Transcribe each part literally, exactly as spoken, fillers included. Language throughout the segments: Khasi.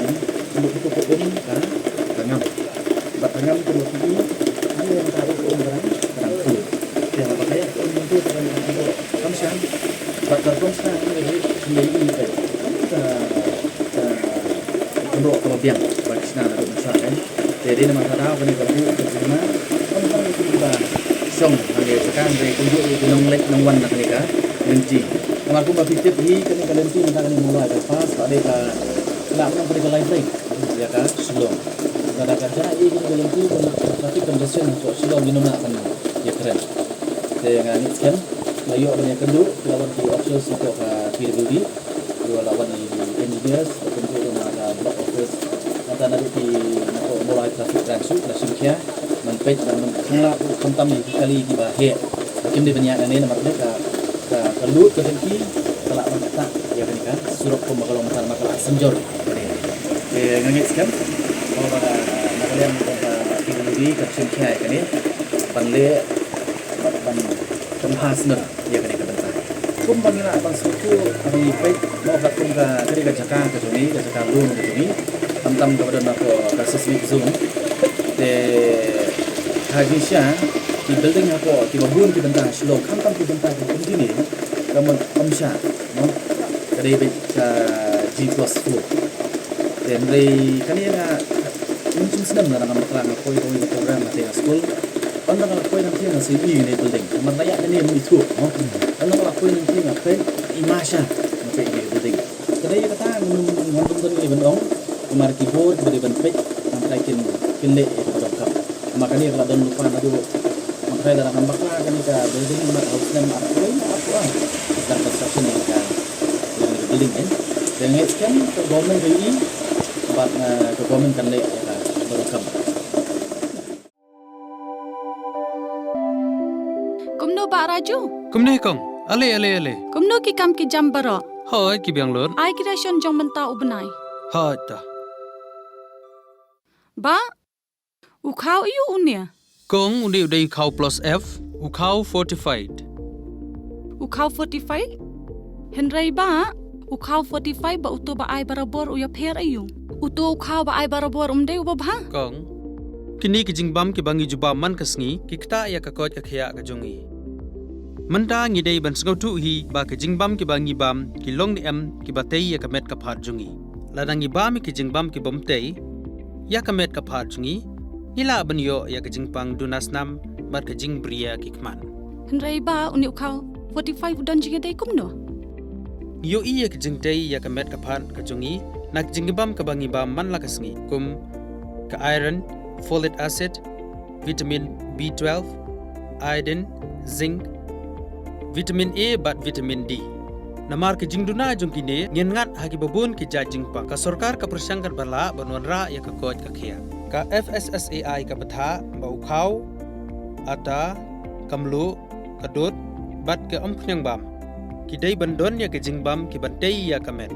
biang, kumba kito ki um ka, ka ngam. Bad ka ngam kumba ki i, hynrei mynta ruh ka um ka dang, ka dang khuid. Te haba ka ïaid ka um mynta ka dang, ka dang, kam shang. Bad ka rukom shna hynrei ruh, hynrei i ka, ka, ka, ka kynroh kaba biang, ba ki shna naduh mynshuwa kein. Te dei namar ka daw kane ka buh ka jingma, khamtam ïa kiba shong hangne ha jaka, hynrei kumjuh ïa ki nongleit nongwan na kane ka lynti. Namar kumba phi tip hi, kane ka lynti mynta kane Mawlai bypass, ka dei ka, ka lah ban ong ka dei ka lifeline ïa ka Shillong. Lada ka jah ïa kane ka lynti, ka traffic congestion hapoh Shillong ngin ym lah ban ïakren. Te nga ngeit skhem, la ïoh ban ïakynduh, la wan ki officers hapoh ka P W D, la wan ki engineers, kumjuh ruh na ka block office. Mynta naduh ki napoh Mawlai traffic branch ruh la shim khia ban peit, ban, ban khanglad ruh khamtam ïa ki kali kiba heh. Ba kim dei ban ïaid nangne namar kane ka, ka, ka lut ka jong ki ka lah ban ktah ïa kane ka surok kumba ka long mynta namar ka la synjor. Te nga ngeit skhem ba na ka liang jong ka P W D ka shim khia ïa kane ban leh, ban, ban pynbha sngewthuh ïa kane ka bynta. Kumba ngi lah ban sngewthuh haba ngi peit, mo, katkum ka, ka dei ka jaka ka jong ngi, ka jaka lum ka jong ngi, khamtam kaba don hapoh ka seismic zone. Te ha jingshisha ki building hapoh kiba bun ki bynta ha Shillong, khamtam ki bynta ki kum kine, ka mut ym shah, mo, ka dei beit ka G plus four. Hynrei kane nga, ym shym snem na nga bakla nga poi ha kawei ka program na te ka skul. Ynda nga la poi nangta nga sngewthuh ïa kane building. Namar ba ïa kane mynta ithuh, mo. Ynda nga la poi nangta nga peit, i ma sha, nga peit ïa kane building. Ka dei kata ngan, ngan ym don ei ban ong. Namar ki bor kiba dei ban peit, nangta kin, kin leh ïa kaba donkam. Namar kane ka la don lypa naduh, namar kata lada ngam bakla kane ka building, namar ha u snem arphew, arphew ar, ka start construction ïa ka, ïa ka building, eh. Te nga ngeit skhem ka government ka ïohi, bad, eh, ka government kan leh ïa kaba donkam. Kumno Bah Raju? Kumne kong, ale, ale, ale. Kumno ki kam ki jam baroh? Hooid, ki biang lut. Ai ki ration jong mynta u bnai. Hooid ta. Bah, u khaw aiu une? Kong, une u dei u khaw plus F, u khaw fortified. U khaw fortified? Hynrei Bah, u khaw fortified bad uto ba ai barabor u ïapher aiu? Uto u khaw ba ai barabor um dei uba bha? Kong, kine ki jingbam kiba ngi jubab man ka sngi, ki ktah ïa ka koit ka khiah ka jong ngi. Mynta ngi dei ban sngewthuh hi ba ki jingbam kiba ngi bam, ki long ne em kiba tei ïa ka met ka phad jong ngi. Lada ngi bam ïa ki jingbam kibym tei ïa ka met ka phad jong ngi, ngi lah ban ïoh ïa ka jingpang duna snam bad ka jingbriew ki khmat. Hynrei Bah, une u khaw fortified u don jingïadei kumno? Ngi ïohi ïa ka jingtei ïa ka met ka phad ka jong ngi na ka jingbam kaba ngi bam man la ka sngi, kum ka iron, folic acid, vitamin B twelve, iodine, zinc, vitamin A bad vitamin D. Namar ka jingduna jong kine, ngin ngat ha kiba bun ki jait jingpang. Ka sorkar ka pyrshang katba lah ban wanrah ïa ka koit ka khiah. Ka F S S A I ka bthah ba u khaw, atta, ka mluh, ka dud, bad ka umkhñiang bam, ki dei ban don ïa ka jingbam kiban tei ïa ka met.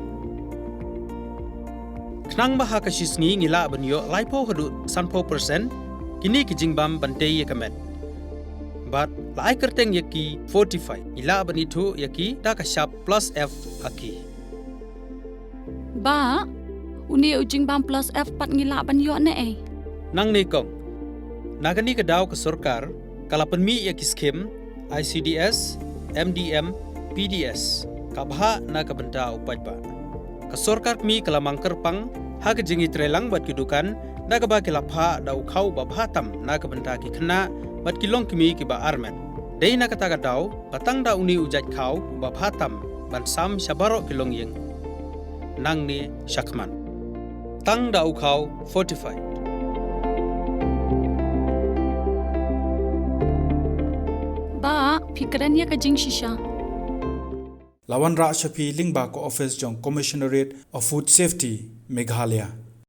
Khnang ba ha ka shi sngi ngi lah ban ïoh laiphew haduh sanphew percent kine ki jingbam ban tei ïa ka met. Bad la ai kyrteng ïa ki fortified, ngi lah ban ithuh ïa ki da ka shap plus F ha ki. Bah, une u jingbam plus F pat ngi lah ban ïoh ne ei? Nangne kong, na kane ka daw ka sorkar ka la pynmih ïa ki skim I C D S, M D M, P D S, ka bhah na ka bynta u paidbah. Ka sorkar kmie ka la mang kyrpang ha ka jingïatreilang bad ki dukan, da kaba ki la phah da u khaw uba bha tam na ka bynta ki khynnah bad ki longkmie kiba armet. Dei na kata ka daw ba tang da une u jait khaw uba bha tam ban sam sha baroh ki longïing nangne shakhmat. Tang da u khaw fortified. Bah, phi kren ïa ka jingshisha. La wanrah sha phi lyngba ka office jong Commissionerate of Food Safety, Meghalaya.